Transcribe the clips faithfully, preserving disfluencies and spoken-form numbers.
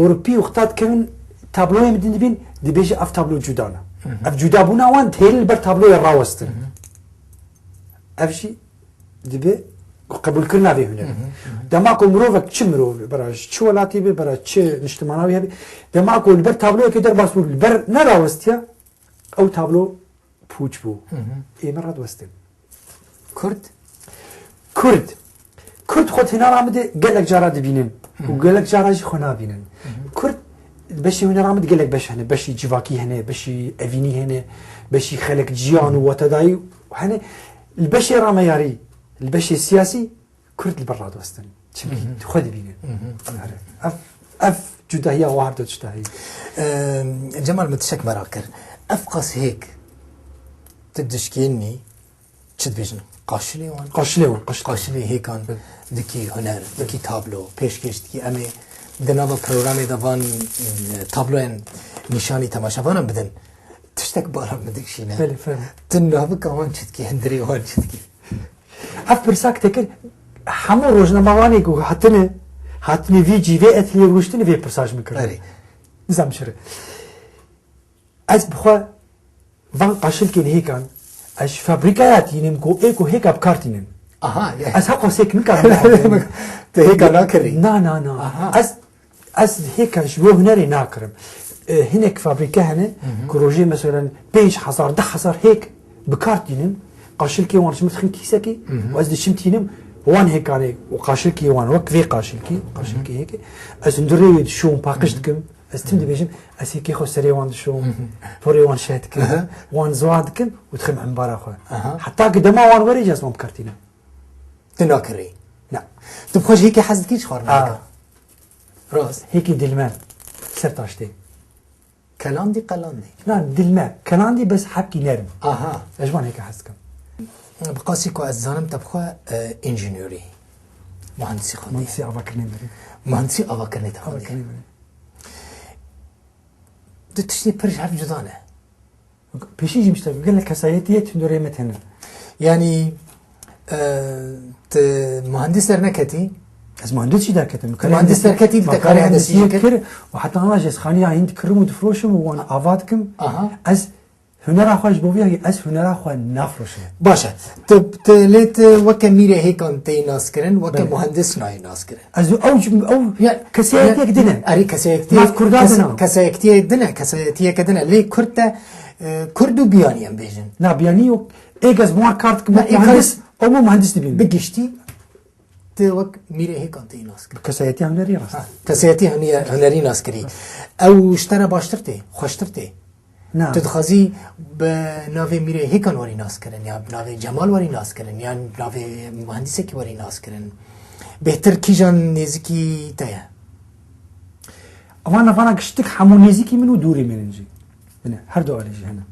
Ewropî wexta dikevin tabloyê min din dibîn, dibêje ev tablo cuda ne. Ev cudabûna wan têrî li ber tabloyê rawestin. Ev jî dibe qebûlkirina vê hunerê. Dema ku mirovek, çi mirov, bera ji çi welatî be, bera çi niştimana wî hebe, dema ku li ber tabloyekê derbas bû, li ber nerawestiya, ew tablo pûç bû. Ê min radiwestin. Kurd? Kurd. Kurd xwe di hunera min de gelek cara dibînin û gelek cara jî xwe nabînin. Kurd, beşê hunera min de gelek beş hene. Beşî civakî hene, beşî evînî hene, beşî xelek ciyan û watedayî hene. Li beşê rameyarî, li beşê siyasî, Kurd li ber radiwestin. Çimkî xwe dibînin. Ev, ev cudahiya wan her du tişta heye. Eee, Cemal, min tiştek meraq kir. Ev qas hêk tu dişkênî, çi dibêjin? Qaşilê wan? Qaşilê wan, qaşilê. Qaşilê hêkan dikî huner, dikî tablo, pêşkêş dikî. Em ê di nava programê de van, e, tabloyên nîşanî temaşevanan bidin. Tiştek bala min dikişîne. Belê, fermo. Tu navika wan çi dikî, hundirê wan çi dikî? Ev pirsa ki te kir, hemû rojnamevanê ku hatine, hatine vî cî, vê etliyê rûştine, vê pirsa ji min kirin. Erê. Nizam şire. Ez bi xwe van qaşilkên hêkan, ez ji fabrîkaya tînim ku ê ku hêka bi kar tînin. Aha, ya. Ez heqas hêk nikarim. Tu hêka nakirî? Na, na, na. Aha. Ez, ez hêka ji bo hunerê nakirim. E, hinek fabrîke hene ku rojê, meselen, pênc hezar, deh hezar hêk bi kar tînin. Qaşilkê wan ji min dixin kîsekî û ez diçim tînim wan hêkanê û qaşilkê wan, wek vê qaşilkî, qaşilkê hêkê. Ez hundirê wê dişom, paqij dikim. Ez tim dibêjim, ez hêkê xwe serê wan dişom, porê wan şeh dikim, wan ziwa dikim û dixim embara xwe. Aha. Heta ki dema wan were jî ez wan bi kar tînim. Tu nakirî? Na. Tu bi xwe ji hêkê hez dikî, ji xwarinê? Aa. Rast. Hêkî dilme, ser taştê. Kelandî, qelandî? Na, dilme. Kelandî bes hebkî nerm. Aha. Ez ji wan hêka hez dikim. Bi qasî ku ez zanim te bi xwe, e, înjînyorî, muhandisî xwendî. Muhandisî avakirinê berê. Muhandisî avakirinê te xwendî. Avakirinê berê. Du tiştê pir ji hev cuda ne. Pêşî jî min ji te got, gelek kesayetiyê tundorê me tene. Yanî, e, tu muhandis derneketî? Ez muhandis jî derketim. Tu muhandis derketî, te karê hendisî jî kir. Û heta niha jî ez xaniya hîn dikirim û difiroşim û wan ava dikim. Aha. Ez hunera xwe ji bo vî yekê ez hunera xwe nafroşim. Baş e. Tu, tu lê tu weke mîrê hêkan tê naskirin, weke muhandis nayê naskirin. Ez û ew, ew kesayetiyek din e. Erê, kesayetiyek, nav Kurda din e. Kesayetiyek din e, kesayetiyeke din e. Lê Kurd te, e, Kurd û biyanî em bêjin. Na, biyanî yok. Êk ez bi wan kar dikim, wek muhandis, ew min muhandis dibînin. Bi giştî, tu wek mîrê hêkan tê nas kirin. Bi kesayetiya hunerî rast. Ha, kesayetiya hunerî nas kirî. Ew ji te re baştir tê, xweştir tê. Na. Tu dixwazî bi navê Mîrê Hêkan werî nas kirin, ya bi navê Cemal werî nas kirin, yan bi navê muhendisekî werî nas kirin. Bêhtir kîjan nêzikî te ye? Vana, vana giştik hemû nêzikî min û dûrî min in jî. Bine, her du alî jî hene.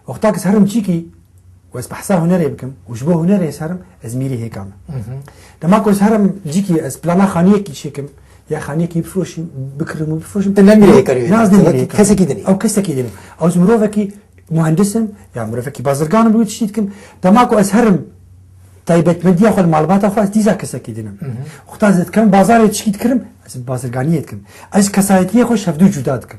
Wexta ki ez herim cîkî û ez behsa hunerê bikim û ji bo hunerê ez herim, ez Mîrê Hêkan me. Dema ku ez herim cîkî, ez plana xaniyekî çêkim, ya xaniyekî bifroşim, bikirim û bifroşim. Tu ne Mîrê Hêkanî wî. Na, ez ne Mîrê Hêkanî. Kesekî din î. Ew kesekî din î. Ew ji mirovekî muhendis im, ya mirovekî bazirgan im, wî tiştî dikim. Dema ku ez herim taybetmendiya xwe li malbata xwe, ez dîsa kesekî din im. Wexta ez dikim bazarê tişkî dikirim, ez bi bazirganiyê dikim. Ez kesayetiyê xwe ji hevdû cuda dikim.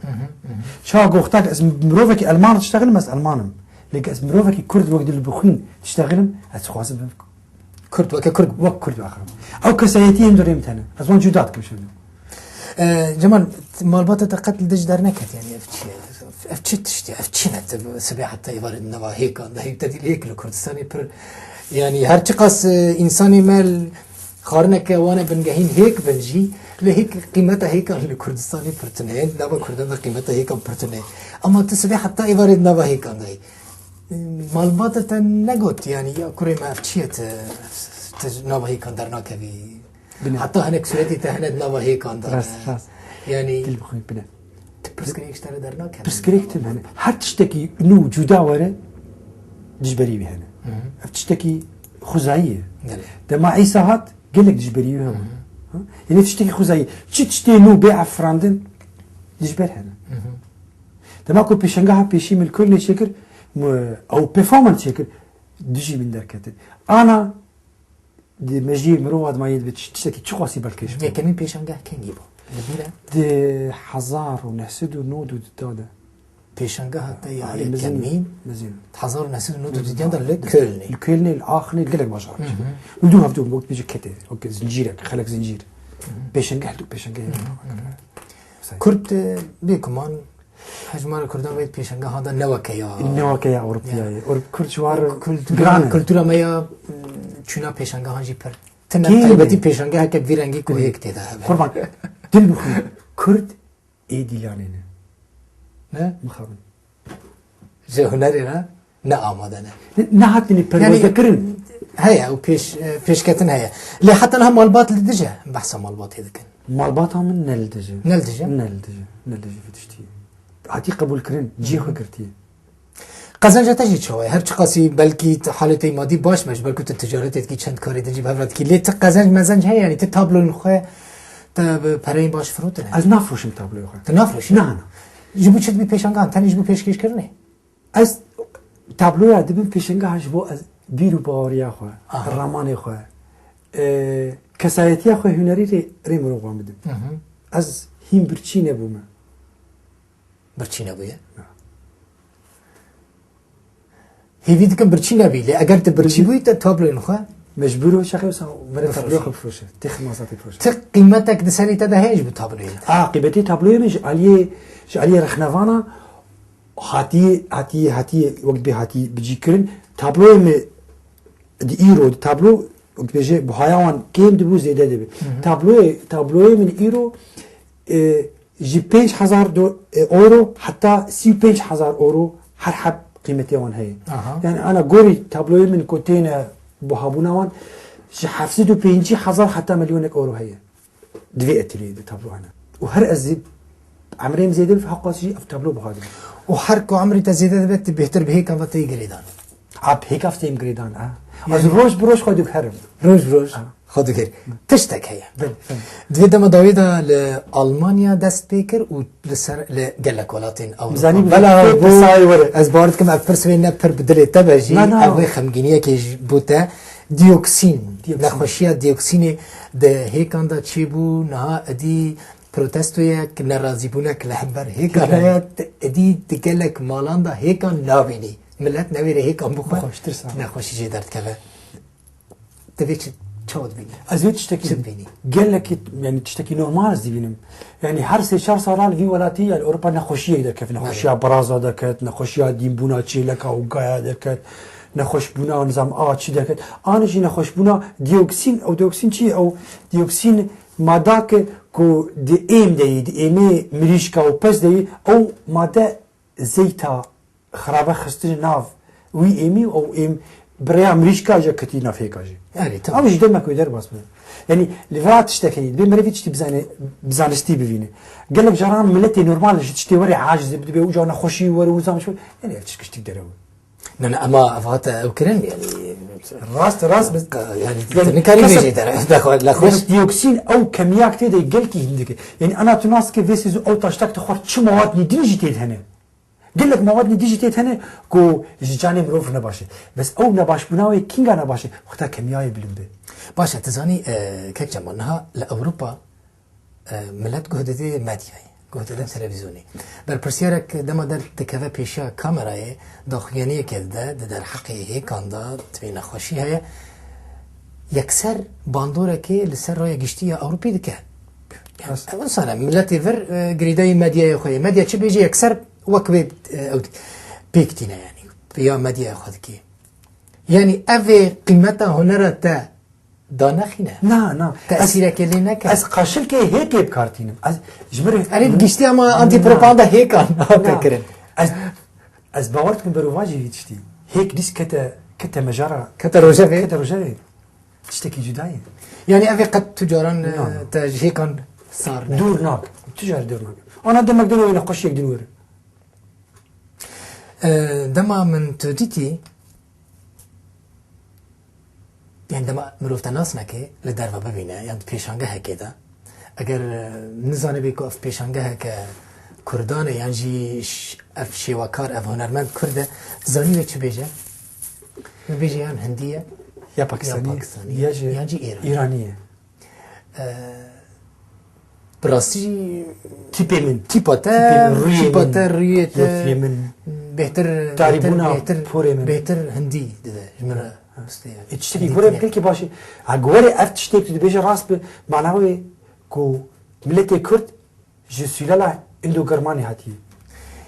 Çawa ku wexta ez mirovekî Elman diştexilim, ez Elman im. Lê ez mirovekî Kurd wek dil bi xwîn diştexilim, ez dixwazim bim Kurd, weke Kurd. Wek Kurd biaxirim. Ew kesayetiyên durê min tene. Ez wan cuda dikim şevdin. E, Cemal, malbata te qet li dij derneket, yani ev çi ye? Ev çi tişt e? Ev çi ne? Tu sibê heta êvarê di nava hêkan de hê, te dî hêk li Kurdistanê pir, yani her çiqas, e, însanê me l-, xwarineke wane bingehîn hêk bin jî, lê hêk, qîmeta hêkan li Kurdistanê pir tune ye. Nava Kurdan de qîmeta hêkan pir tune ye. Ama tu sibê heta êvarê di nava hêkan de yî. Malbata te negot, yani, ya kurê me, ev çi ye, tu, tu nava hêkan dernakevî? Bine. Heta hinek sûretê te hene di nava hêkan de. Rast, rast. Yani, dil bixwîn, bine. Tu pirsgirêk ji te re dernakeve. Pirsgirêk tune hene. Her tiştekî nû cuda were, dijberî wî hene. Ev tiştekî xwezayî ye. Belê. Dema Îsa hat, gelek dijberî wî hebûn. Ha? Yani tiştekî xwezayî. Çi tiştê nû bê efirandin, dijber hene. Dema ku pêşengeha pêşî min li Kölnê çêkir, mi-, ew performans çêkir, dijî min derketin. Ana di mejiyê mirova dima yê dibe tiş-, tiştekî çiqasî balkêş bû. Yekemîn pêşengeh kengî bû? Li bîr e? Di hezar û neh sed û nod û du de. Pêşangeha te ya Alî mezin, yekemîn, mezin. Hezar û neh sed û nod û du de li Kölnê. Li Kölnê, li Aachenê, gelek bajar. Hı hı. Li dû hevdû wek bêje kete, wek zincîrek, xelek zincîr. Hı hı. Pêşangeh li dû pêşangeh. Hı hı. Kurd, e, bêguman hejmara Kurdan wê pêşangeha de ne weke ya. Ne weke ya Ewropayê. Ya. Ewrop-, Kurd ji war kultura, giran e. Kultura me ya, m, çûna pêşangehan jî pir. Tine taybetî pêşangeheke vî rengî ku hêk tê de hebe. Qurban, dil bixwî. Kurd ê dîlanê ne. Ne? Mixabin. Ji hunerê re ne amade ne. Ne, nehatine perwerde kirin. Heye û pêş, e, pêşketin heye. Lê heta niha malbat li dij e. Behsa malbatê dikin. Malbata min ne li dij e. Ne li dij e? Ne li dij e. Ne li dij e vê tiştî. Hatî qebûlkirin, cihê xwe girtiye. Qezenca te jî çawa ye? Her çiqasî belkî te halê te yî madî baş be, ji ber ku tu ticaretê dikî, çend karê din jî bi hev re dikî. Lê ti qezenc mezenc heye, yanî ti tabloyên xwe te bi pereyên baş firotine? Ez nafroşim tabloyê xwe. Tu nafroşî? Na, na. Ji bo çi dibî pêşangehan? Tenê ji bo pêşkêşkirinê? Ez tabloya dibim pêşangeha ji bo ez bîr û baweriya xwe, aha, ramanê xwe, e, kesayetiya xwe hunerî rê, rê mirovan bidim. Hı hı. Ez hîn birçî nebûme. Birçî nebûye? Na. Hêvî dikim birçî nebî, lê eger tu birçî bûyî, te tabloyên xwe mecbûr û şexê wisa were tabloyê xwe bifroşe. Tê xemasa tê firoşe. Ti qîmetek di serê te de heye ji bo tabloyên te? A, qîmetê tabloyê min ji aliyê, ji aliyê rexnevana hatî, hatî, hatî, wek dibê hatî bicîkirin. Tabloyê min di îro, di tablo, wek dibêje, buhaya wan kêm dibû, zêde dibî. Hı hı. Tabloyê, tabloyê min îro, e, ji pênc hezar do-, e, euro heta sî û pênc hezar euro her heb qîmetê wan heye. Aha. Yani ana gorî tabloyê min ku têne buhabûna wan ji heft sed û pêncî hezar heta milyonek euro heye. Di vê etîlê de tablo hene. Û her ez zî emrê min zêde bibe, heqas jî ev tablo buha dibe. Û her ku emrê te zêde dibe, tu bêhtir bi hêkan ve tê girêdan. A, bi hêka têm girêdan, a. Ez roj bi roj xwe diguherim. Roj bi roj xwe diger. Tiştek heye. Belê, belê. Di vê dema dawî de li Almanya dest pê kir û li ser, li gelek welatên Ewropa. Zanî bela pê bo pirsayê were. Ez bawer dikim ev pirs wê ne pir bi dilê te be jî. Na, na. Ev wê xemgîniyekê ji bo te. Dioksîn, dioksîn. Nexweşiya dioksînê di hêkan de çêbû, niha êdî protestoyek, nerazîbûnek li hember hêkan heye, êdî di gelek malan de hêkan nabînî. Milet newêre hêkan bixwe, nexweşî jê derdikeve. Divê çi, çawa dibînî? Ez vê tiştekî gelekî, yani tiştekî normal ez dibînim. Yani her sê çar sala li vî welatî, yani Ewropa nexweşiyek derkeve. Nexweşiya biraza derket, nexweşiya dînbûna çêleka û gaya derket, nexweşbûna nizam a çi derket. Anî jî nexweşbûna dioksîn, ew dioksîn çi ye? Ew dioksîn madake ku di êm de yî, di êmê mirîşka û pez de yî, ew made zeyta xirabe xistine nav wî êmî û ew êm bi rêya mirîşka jî ketî nav hêka jî. Erê, tamam. Ew jî demek wê derbas be. Yanî li vira tiştek heye, divê merivî tiştî bizane, bi zanistî bivîne. Gelek caran miletê normal ji tiştê were aciz dibe, û ca nexweşî were û zamiş were. Yanî ev tişt tiştî derew e. Ne, ne, ema ev hate ew kirin, yanî rast, rast bi, yanî tu nikarî bêjî dere, nexweş. Dioksîn ew kemiyak tê de gelkî hindike. Yanî ana tu nas dike vê sêzû ew taştak dixwar çi mewad nî din jî tê de hene. Gelek mewad nî din jî tê de hene ku ji canê mirov ne baş e. Bes ew nebaşbûna wê kînga ne baş e? Wexta kemiyayê bilind be. Baş e, tu zanî, e, kek Cemal, niha li Ewropa, e, milet guh dide medyayê, guh dide televîzyonê. Berpirsiyarek dema der dikeve pêşiya kamerayê, daxuyaniyekê dide, di derheqê hêkan de, divê nexweşî heye, yekser bandorekê li ser raya giştî ya Ewropî dike. Ev insan e, miletê vir, e, girêdayî medyaya xwe ye. Medya çi bêje, yekser wek wê, e, ew dik-, pêk tîne, yanî ya medyaya xwe dikê. Yanî ev ê qîmeta hunera te danexîne? Na, na. Tesîrekê lê neke? Ez qaşilkê hêkê bi kar tînim. Ez ji min re... Erê, giştî ama antîpropaganda hêkan hate kirin. Ez, ez bawer dikim berovajî vî tiştî. Hêk dîs kete, kete mejara. Kete rojevê? Kete rojevê. Tiştekî cuda ye. Yanî ev ê qet tu caran, e, te ji hêkan sar ne? Dûr nak. Tu car dûr nak. Ana demek dene wê nexweşiyek din were. E, dema min tu dîtî, yani dema mirov te nas neke, li derve bibîne, yan di pêşangehekê de, eger, e, nizanibî ku ev pêşangeheke Kurdan e, yan jî ş-, ev şêwekar, ev hunermend Kurd e, zanî wê çi bêje? Min bêje yan Hindî ye, ya Pakistanî, ya jî Îranî ye. E, Bi rastî Tîpê min. tîpa te, Tîpê min, rûyê tîpa min, te, rûyê te, yofiyê min, bêtir, tarîbûna bêtir, bêtir, porê min. Bêtir hindî dide ji min re. Rastî yani. E, tiştekî gorê bi gelkî baş e. Ha, gorê ev tiştek tu dibêje rast bi mana wê ku miletê Kurd ji Sûlala Indo-Germanê hatiye.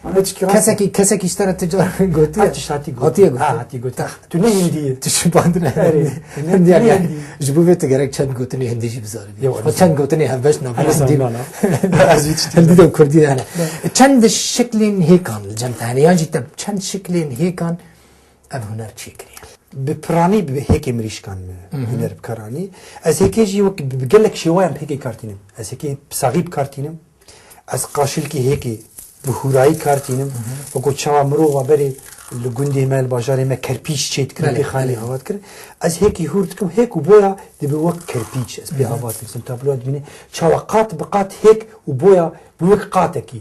Ana tişkî rast e. Kesekî, kesekî ji te re tu car gotiye. Her tişt hatî got. Hatiye got. Ha, hatî got. Tu ne hindî ye. Tu şibandine Erê. hindî yani. Hindî. Ji bo vê tu gerek çend gotinê hindî jî bizanibî. Yo, Xwe çend gotinê hevbeş navê Ana hindî. sana. Ez hiç Hindî de kurdî de hene. Çend şiklên hêkan li cem te hene yan jî te çend şiklên hêkan ev huner çêkiriye? Bi piranî bi hêkê mirîşkan me huner bi kar anî. Ez hêkê jî wek bi gelek şêwayan bi hêkê kar tînim. Ez hêkê bi saxî bi kar tînim. Ez qaşilkî hêkê bi hûrayî kar tînim. Wekû çawa mirova berê li gundê me, li bajarê me kerpîç çê dikir, Belê, pê xanî belê. Havat kir. Ez hêkî hûr dikim, hêk û boya dibe wek kerpîç. Ez pê Havat dikim. Tabloya dibîne çawa qat bi qat hêk û boya bi wek qatekî.